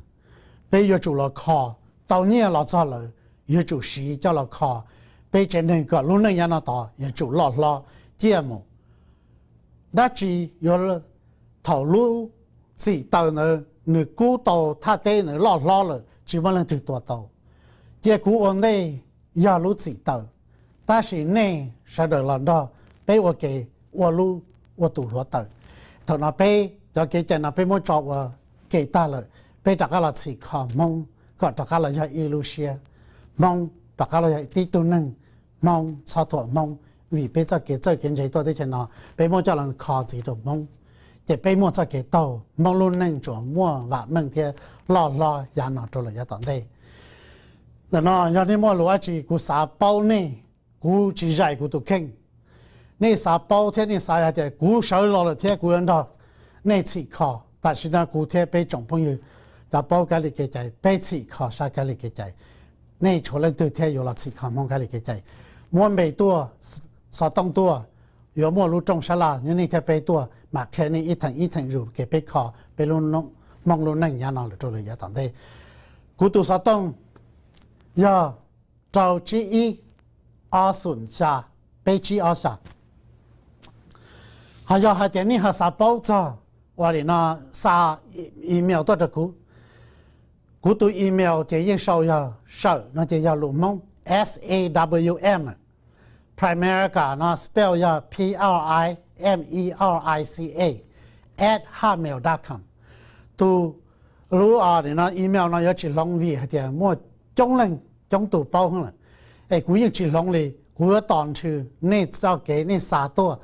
Peb yuav tsum los kho tau nyiaj los txog lawm, yuav tsum siv coj los kho peb tsev neeg kom lub neej yav no tod yuav tsum loj hlob ciaj mus. Dab tsi yuav, thaum lub txim taws ntawd nws kub tau thaj teb ntawd loj hlob lawm tsis muaj leej twg tua tau. Cia kuv ua ntej yog lub txim taws, tab sis nej sawv daws los nrog peb ua ke ua lub, ua tus hluav taws. Thaum no peb cov kev cai no peb muab tso ua ke tag lawm, peb rov qab los txhim kho Hmoob kom rov qab los yog ib lub siab, Hmoob rov qab los yog tib tug neeg, Hmoob txhob thuam Hmoob, vim peb txoj kev txawj kev ntse tuaj teb chaws no peb muab coj los kho ntxiv rau Hmoob, ces peb muaj txoj kev taug Hmoob lub neej tsuas muaj vam meej thiab loj hlob yav no rau lawm yav tom ntej. Ntawm no yog nej muaj lus dab tsi kuv xav paub nej, kuv tsis zais kuv tus kheej. Nej xav paub thiab nej xav hais tias kuv sawv los lawm thiab kuv yuav nrog nej txhim kho, tam sim no kuv thiab peb tsoom phooj ywg cov paub kab li kev cai peb txhim kho sab kab li kev cai. Nej tshuav leej twg thiab yuav los txhim kho Hmoob kab li kev cai, muab npe tuaj, xov tooj tuaj, yuav muaj lub rooj sab laj nyob nej thiab peb tuaj mam qhia nej ib theem ib theem zus kev peb kho peb lub, Hmoob lub neej yav no lawm rau lawm yav tom ntej. Kuv tus xov tooj yog rau tsib ib ob xoom xya peb tsib ob xya. Ho yog hais tias nej ho xav paub txog ua li no, xa email tuaj rau kuv. Kuv tus email ces yeej sau yog Sawm no ces yog lus Hmoob, S A W M. Primerica no spell yog P R I M E R I C A at hotmail dot com. Tus lub, o, nim no email no yuav tsis hloov vim hais tias muaj coob leej coob tus paub heev lawm. Es kuv yeej tsis hloov li, kuv yuav tos nrhw nej txoj kev nej xa tuaj,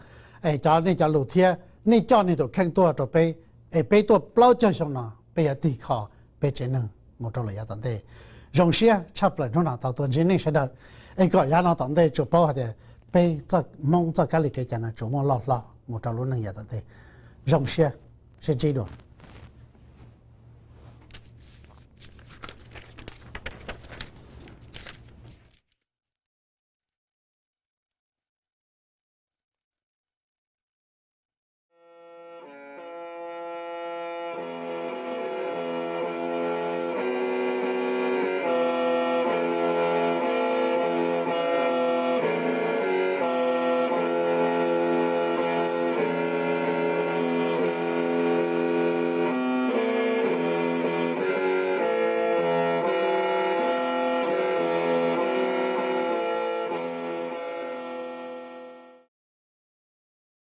es cov nej cov lus thiab nej coj nej tus kheej tuaj rau peb, es peb tuaj plaub caug xyoo no peb yuav tig kho peb tsev neeg mus rau lawm yav tom ntej. Zoo siab tshaj plaws hnub no tau tuaj ntsib nej sawv daws, es kom yav no tom ntej tsuas paub hais tias peb txoj Hmoob txoj kab li kev cai no tsuas muaj loj hlob mus rau lub neej yav tom ntej. Zoo siab, sib ntsib dua.